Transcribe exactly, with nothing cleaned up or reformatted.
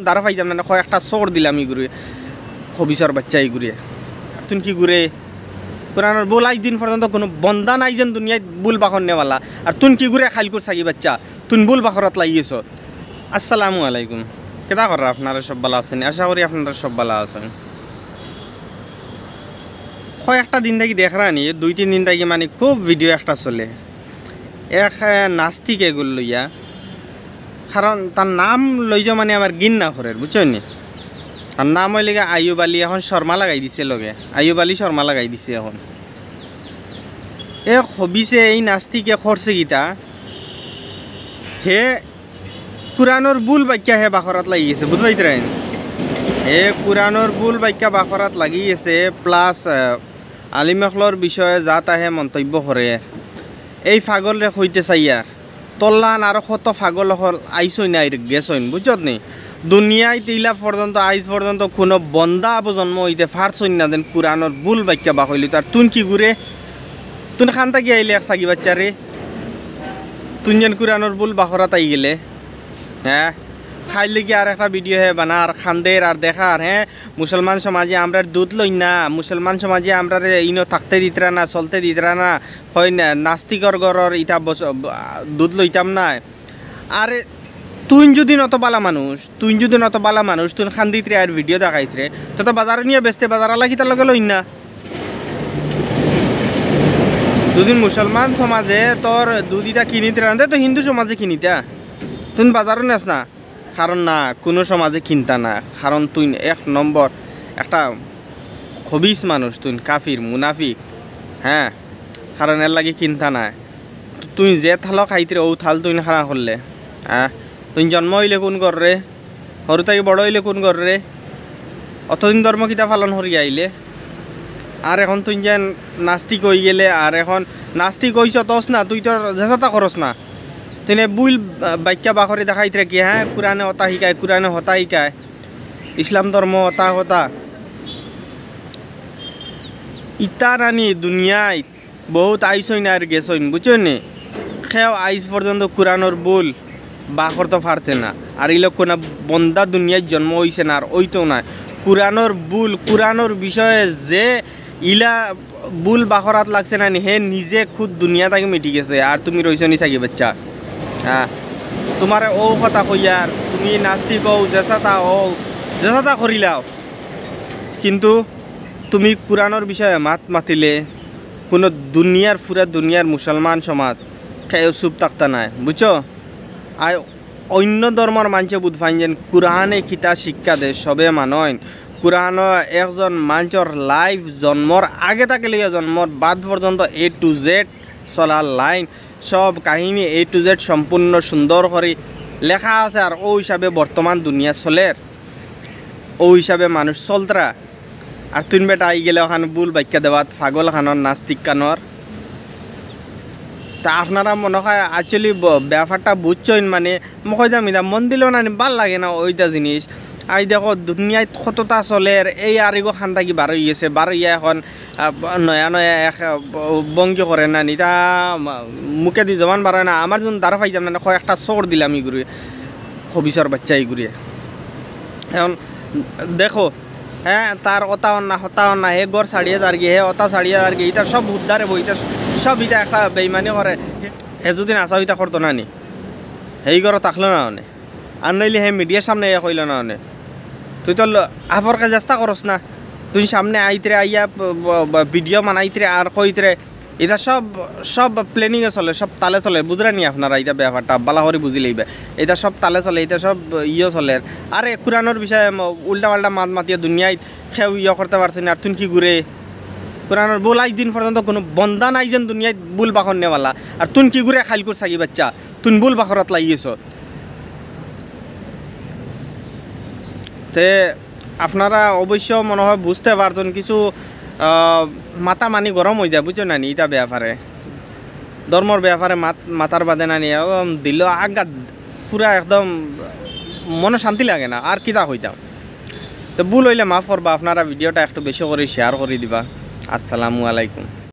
দাঁড়া পাইতাম না, কয় একটা চড় দিলাম ইগুরে, খবিসর বাচ্চা ইগুরে। আর তুন কিগুরে, কোরআনর ভুল আইজ দিন পর্যন্ত কুনু বন্দা নাই যেন দুনিয়াত ভুল বাখর নেওয়ালা, আর তুন কিগুরে খাইলকুর ছাগি বাচ্চা, তুন ভুল বাখরাত লাগি গেছত। আসসালামু আলাইকুম, কিতা কররা? আপনারা সব ভালা আছইন? আশা করি আপনারা সব ভালা আছইন। কয়েকটা দিন থাকি দেখরা নি, দুই তিন দিন থাকি মানে খুব ভিডিও একটা চলে, এক, এ, নাস্তিক এগুর লইয়া, কারণ তার নাম লইতে মানে আমার ঘিন্না করের, বুঝছইন নি? তার নাম অইলে গিয়া আইয়ুব আলী, এখন শর্মা লাগাই দিছে লগে, আইয়ুব আলী শর্মা লাগাই দিছে এখন। এ খবিসে এই নাস্তিকে করছে কিতা, হে কুরআনর ভুল বাক্কা হে বাখরাত লাগি গেছে, বুঝবাইতরাইন? হে কুরআনর ভুল বাক্কা বাখরাত লাগি গেছে, প্লাস, আহ, আলিম অকলর বিষয়ে যা তা হে মন্তব্য করে। এই পাগলরে কইতে চাইয়ার, তোল্লান আরো কত পাগল অকল আইছইন আর গেছইন, বুঝছত নি? দুনিয়াত ইলা পর্যন্ত, আইজ পর্যন্ত কুনু বন্দা আবু জন্ম অইতে পারছইন না যেন কুরআনর ভুল বাক্কা বাখইলি। তার তুন কিগুরে, তুন খান থাকি আইলে এক ছাগি বাচ্চারে, তুন যেন কুরআনর ভুল বাখরাত আই গেলে, হ্যাঁ? খাইলে কি আর একটা ভিডিও হে বানার, খান্দের আর দেখার, হ্যাঁ? মুসলমান সমাজে আমরার দুধ লইন না, মুসলমান সমাজে আমরারে ইনো থাকতে দিতরা না, চলতে দিতরা না, হয় না, নাস্তিকর ঘরর ইতা বস-, দুধ লইতাম না। আরে তুইন যুদি নত বালা মানুষ, তুইন যুদি নত বালা মানুষ, তুইন খান্দিতরে আর ভিডিও দেখাইতরে, তো তো বাজারো নিয়া বেচতে, বাজারআলা কিতার লগে লইন না? দুদিন মুসলমান সমাজে তোর দুধ ইতা কিনিতরা না, তো হিন্দু সমাজে কিনিতা, তুইন বাজারো নেস না। কারণ না, কুনু সমাজে কিনতা না, কারণ তুইন এক নম্বর একটা খবিস মানুষ, তুইন কাফির, মুনাফিক, হ্যাঁ, কারণ এর লাগি কিনতা না। তুইন যে থালো খাইতরে, অউ থাল তুইন খাড়া করলে, হ্যাঁ, তুইন জন্ম অইলে কুন ঘররে, হুরু থাকি বড় অইলে কুন ঘররে, অতদিন ধর্ম কিতা পালন করি আইলে, আর এখন তুইন যেন নাস্তিক অই গেলে, আর এখন নাস্তিক অইছস না, তুই তোর যেসাতা করস না, তুইন এ ভুল বাক্কা বাখরি দেখাইতরে কি, হ্যাঁ, কুরআনে অতা হিকায়, কুরআনে হতা হিকায়, ইসলাম ধর্ম অতা হতা। ইতা নানি দুনিয়াত বউত আইছইন আর গেছইন, বুঝছইন নি? কেউ আইজ পর্যন্ত কুরআনর ভুল বাখরতো পারছে না। আর ইলা কুনু বন্দা দুনিয়াত জন্ম অইছে না আর অইতো নায়। কুরআনর ভুল, কুরআনর বিষয়ে যে ইলা ভুল বাখরাত লাগছে না নি, হে নিজে খুদ দুনিয়া থাকি মিটি গেছে, আর তুমি রইছো নি ছাগি বাচ্চা। হ্যাঁ, তুমারে অউ কথা কইয়ার, তুমি নাস্তিক অও, যেসাতা অও, যেসাতা করিলাও, কিন্তু তুমি কুরআনর বিষয়ে মাত মাতিলে কুনু দুনিয়ার, পুরা দুনিয়ার মুসলমান সমাজ কেউ চুপ থাকতা নায়, বুঝছো? আর অইন্য ধর্মর মানষে বুঝ পাইন যেন কুরআনে কিতা শিক্ষা দেয়, সবে মানইন। কুরআনো একজন মানষর life জন্মর আগে থাকি লইয়া জন্মর বাদ পর্যন্ত A to Z চলার line, সব কাহিনী A to Z সম্পূর্ণ সুন্দর করি লেখা আছে। আর অউ হিসাবে বর্তমান দুনিয়া চলের, অউ হিসাবে মানুষ চলতরা। আর তুইন বেটা আই গেলে অখান ভুল বাক্কা দেওয়াত, পাগল খানর, নাস্তিক খানর। তা আপনারা মনে হয় actually ব-, ব্যাপারটা বুঝছইন, মানে, মো কইতাম ইতা মন দিল না নি, ভালা লাগে না অইতা জিনিস। আই দেখো, দুনিয়াত কততা চলের, এই আর ইগু খান থাকি বার অই গেছে, বার অইয়া এখন, আহ, নয়া নয়া এক, আহ, ভঙ্গি করে না নি, তা মুখেদি জবান বার অয় না। আমার যুদি দাঁড়া পাইতাম না, কয় একটা চড় দিলাম ইগুরে, খবিসর বাচ্চা ইগুরে। এখন দেখো, হ্যাঁ, তার অতা অর না, হতা অর না, হে ঘর ছাড়িয়া যারগি, হে অতা ছাড়িয়া যারগি, ইতা সব হুদ্দারে বই, ইতা সব ইতা একটা বেইমানি করে। হে যুদি নাচাও ইতা করতো না নি, হেই ঘরো থাকলো না অনে, আর নাইলে হে মিডিয়ার সামনে ইয়া কইলো না অনে। তুই তো ল-, আফরকে চেষ্টা করস না, তুই সামনে আইতরে আইয়া ব-, ব-, ব-, ভিডিও বানাইতরে আর কইতরে, ইতা সব, সব planning এ চলে, সব তালে চলে, বুঝরা নি আপনারা? ইতা ব্যাপারটা ভালা করি বুঝি লইবা। ইতা সব তালে চলে, ইতা সব ইয়ে চলে। আরে কুরআনর বিষয়ে ম-, উল্টা পাল্টা মাত মাতিয়া দুনিয়াত কেউ ইয়ে করতে পারছে না, আর তুইন কিগুরে? কুরআনর ভুল আইজ দিন পর্যন্ত কুনু বন্দা নাই যেন দুনিয়াত ভুল বাখর নেওয়ালা, আর তুইন কিগুরে খাইলকুর ছাগি বাচ্চা, তুইন ভুল বাখরাত লাগি গেছত। তে আপনারা অবশ্য মনে হয় বুঝতে পারতন, কিছু, আহ, মাথা মানি গরম অই যায়, বুঝছো না নি? ইতা ব্যাপারে, ধর্মর ব্যাপারে মাত-, মাতার বাদে না নি, একদম দিল আঘাত, পুরা একদম মনো শান্তি লাগে না, আর কিতা কইতাম। তো ভুল অইলে মাফ করবা, আপনারা ভিডিওটা একটু বেশি করি share করি দিবা। আসসালামু আলাইকুম।